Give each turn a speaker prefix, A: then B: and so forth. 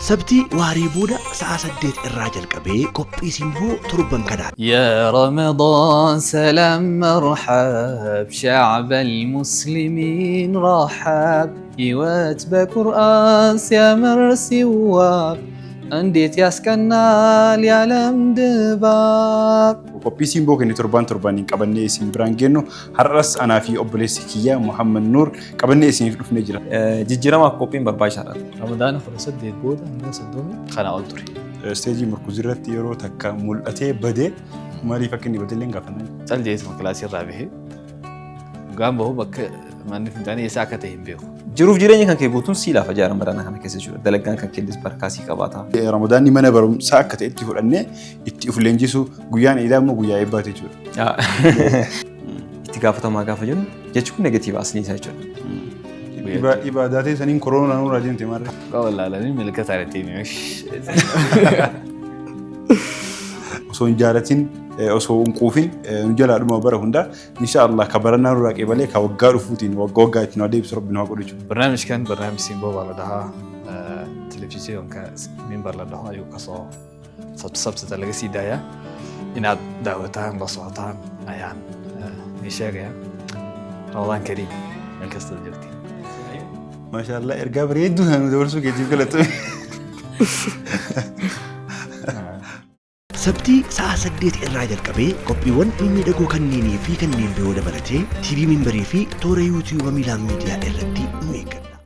A: Sabtii waaree booda sa'a 8 irraa jalqabee qophii simboo torban kanaa.
B: يا رمضان سلام مرحب شعب المسلمين رحب ሕይወት በቁርአን ሲያምር ሲዋብ እንዴት ያስቀናል የዓለም ድባብ።
C: Qophii simboo keenya torbaan torbaaniin qabannee isin biraan geennu har'as anaa fi obboleessi kiyya Muhammad Nuur qabannee isiniif dhufnee jira.
D: Jijjiiramaaf qophiin barbaachisaadha.
B: Ramadaana 18 booda hanga 30 kanaa ol ture.
C: Isteejii Murkuz irratti yeroo takka mul'atee badee maaliif akka inni bade illee hin gaafanne.
B: Cal jeetuma kilaasii irraa bahee dhugaan bahu bakka manni fincaanii eessa akka ta'e hin beeku.
D: Jiruuf jireenya kan kee guutuun sii laafa jaa Ramadaana kana keessa jechuudha. Dalagaan kan keellis barkaa sii qabaata.
C: Ramadaanni mana barumsaa akka ta'etti fudhannee itti of leenjisuu guyyaan iidaa immoo guyyaa eebbaati jechuudha.
D: Itti gaafatamaa gaafa jennu jechi kun negatiiva aslii isaa jechuudha.
C: Ibaadaa ta'e saniin koroonaa nurraa deemte maarree.
B: Dhugaa wallaalanii milkataa irratti himi.
C: Osoo hin jaalatin osoo hin quufin nu jalaa dhuma bara hundaa insha Allah ka baranaa nurraa qeebalee ka waggaa dhufuutiin waggaa waggaa itti nu adeemsisu rabbi nu haa godhu jechuudha.
B: Barnaamijkan barnaamij Simbo baa la dhahaa, telefisyoonka Mimbar la dhaho ayuu kasoo sabsabsata laga sii daayaa. Inaad daawataan la socotaan ayaan ii sheegaya. Ramadaan kariim meel kastaad joogtiin.
C: Maasha Allah ergaa bareedduu sana nu dabarsuu keetiif galatoomi.
A: Sabtii sa'a 8 irraa jalqabee qophiiwwan mimmiidhagoo kanneenii fi kanneen biroo dabalatee TV Mimbarii fi toora YouTube Miilaan Miidiyaa irratti nu eeggadha.